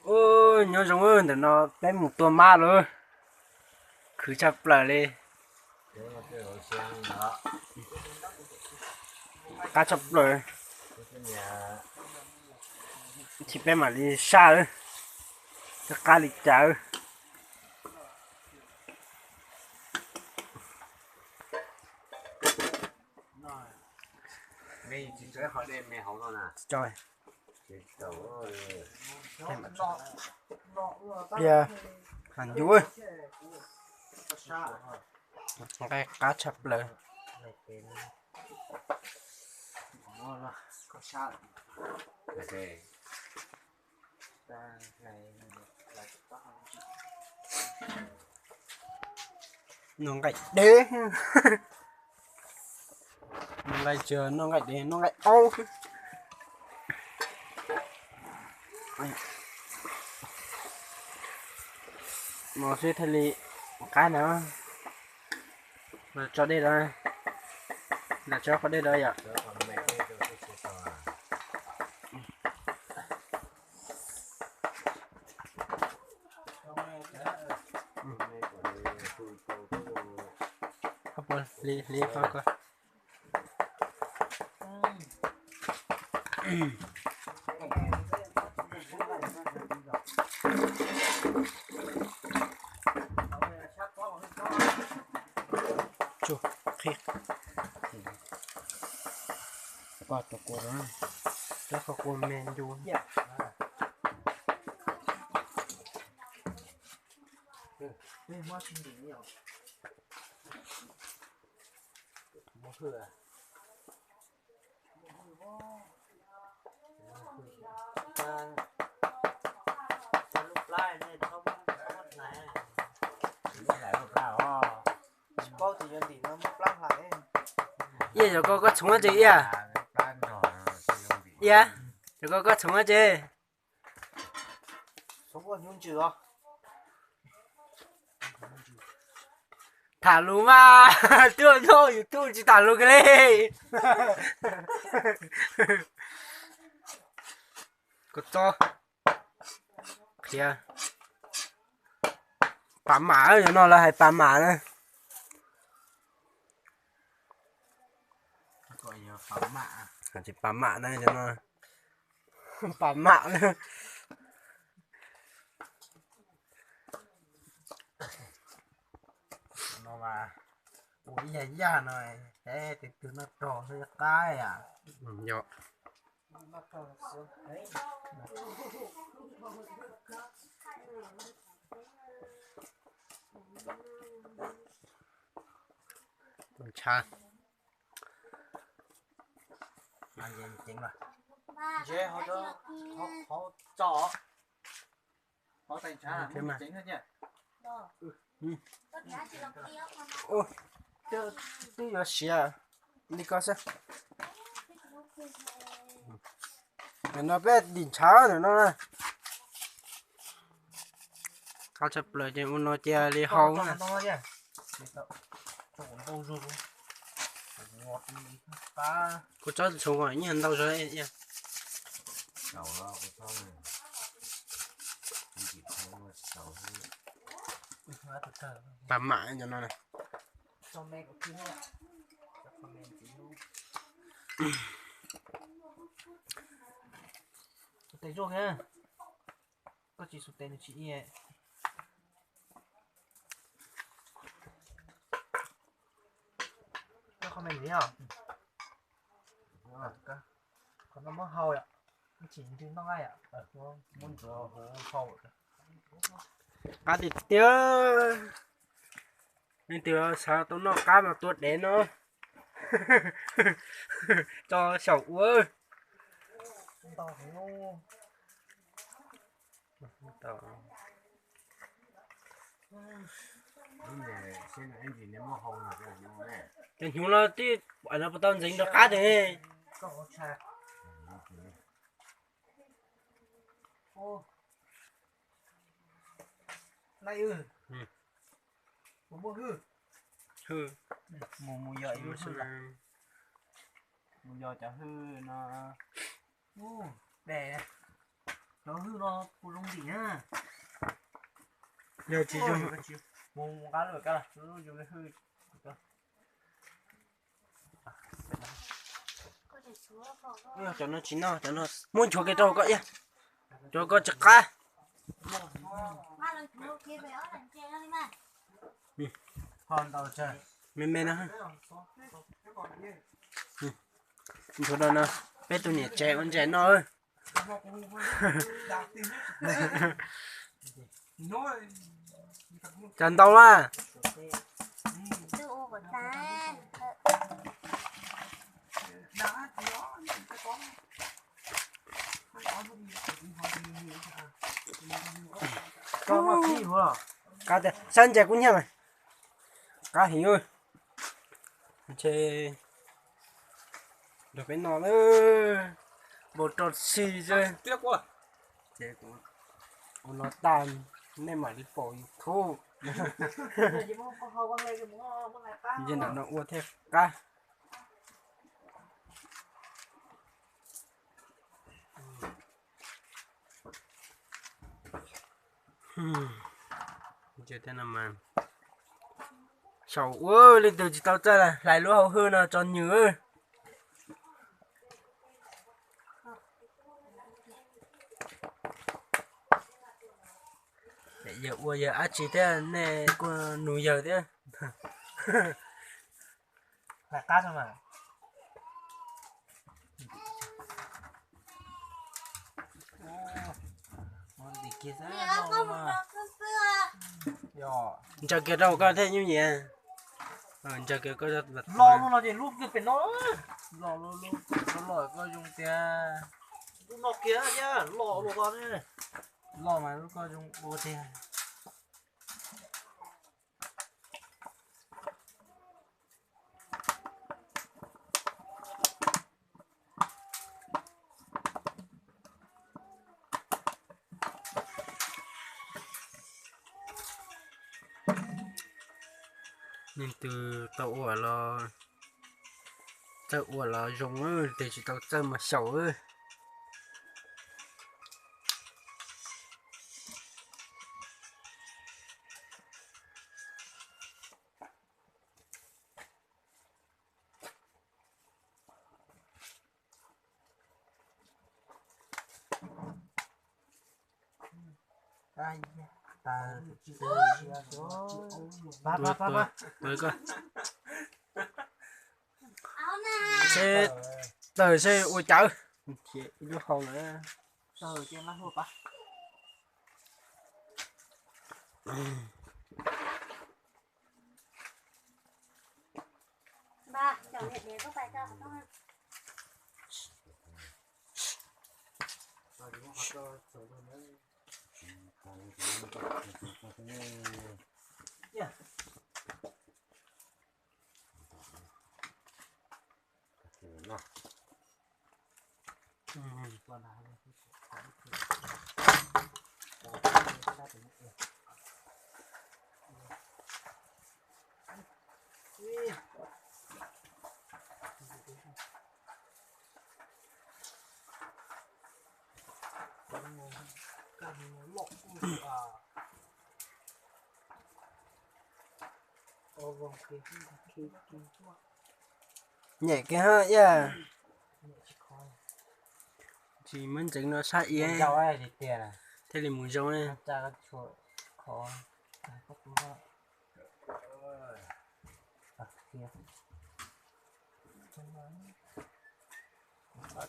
Ub, nyob zoo, ntawm no peb mus tua mab lawm, khwv tshaj plaws li, qab tshaj plaws. Ib chim peb mam li saib, qab li cas. Pliag, ha ncu, nqaij qab tshaj plaws. Noj nqaij dev, noj nqaij, tsis noj nqaij dev, noj nqaij aub. No xwb thiaj li qab na. Tso dej rau, los tso qhov dej rau yom. Hli, hli ko. Poj tus kua, rau qhov kua me ncu. Iab, yog koj, koj txhoov tsi Iab? Iab, yog koj, koj txhoov tsi? Tham lus mas, twb nyob YouTube tsis tham lus kiag li. Koj txob qhia, pas mam, cov no lawv hais pas mam na. Tsis pas mam na, cov no pas mam na. No mas ua ib yam yam no, tes twg noj rog xwb qab yom. Yog. Ntshav. Ntshe hauv tso, hauv tais ntshav ceev thiab. Twb yuav siav li ko xwb. Ntawm no peb dim ntshav ntawm no na. Qab tshaj plaws ces ua no cia li hau na. Kuv tsob txhoov kom nyiaj ntau zog. Pas mam cov no na. Tes zoo, koj tsis xu tes nws tsis ie. Koj qhov me ntsis os. Qhov no muab hau yom, tsis nrog noj yom, muab ntxuav hau hau. Qab tiag tiag. Leej twg xav tau noj qab mas tua dev no tso xyaum ua. Cov hnyuv no twb no puas tau ntxeev rau qab tiag. Hwj, mus, mus yos ib lub hwj, mus yos cov hwj no. Ub, dej. Cov hwj no kuv zoo ntim na. Yog tsis zoo, mus nqa lub ka, lub yus li hwj. Cov no tsis noj, cov no muab nchuav kiag rau koj, cov koj tsis qab. Me me no. Nchuav rau no, peb tus niam tsev ua ntses noj. Cas ntau la. Qab tiag, sab ntses kub hnyiab mas. Qab heev. Ntshe nrog peb noj lawm, npau rau txhij xwb. Ces kuv ua no tag, nej mam li pom YouTube. Ntshe ntawm no ua thiaj qab. Xyaum ua leej twg tsis tau txawj hlais lub hauv hwj no tso nws. Yawg ua yawg dab tsi thiab nej kuj nug yawg thiab. Hlais qab no mas. Ntsaws kiag rau koj thiaj nyuj nyiam. Ntsaws kiag koj. Los no ces lub kiag pem no. Los lub, lub los koj zoo tiag. Lub no kiag thiab los ua ko ne. Los mas lub koj zoo ua tiag. Leej twg tau ua los txawj ua los zoo, leej twg tsis tau txawj mas xyaum. Seb tawg seb ua cas. Ib lub hau lawm. Nyem kiag hab yaj. Tsis muab ntxeev no sab iav thiaj li mus zoo.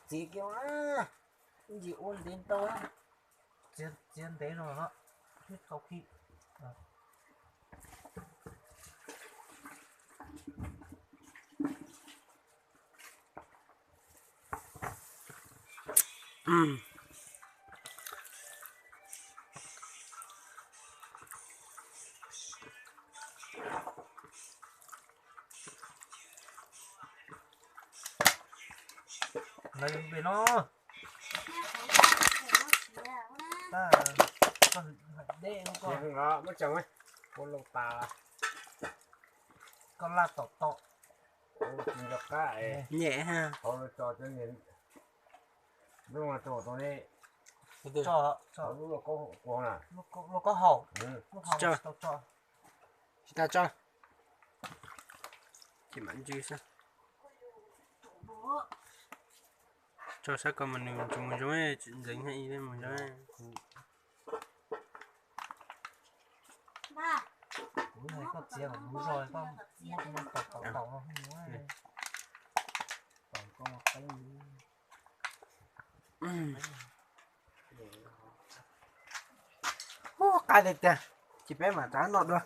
Txiav kiag, ib ntsis ua ntev ntau. Txiav ntev no, tau khi. Lawv pem no. Muab tsees, ua loo tas. Koj laj tom tom. Nyem ha. Lub no tso tau ne. Tso, tso. Lub, lub kaub haum. Tsis tau tso. Ces mam ntsw xwb. Tso sab ko mas nws tsis mus zoo, ntxeev ib mus zoo. Kuv hais koj txiav kuv zog, koj muab kuv tau tau tau no. Ub, qab tiag tiag. Ces peb mam rov noj dua.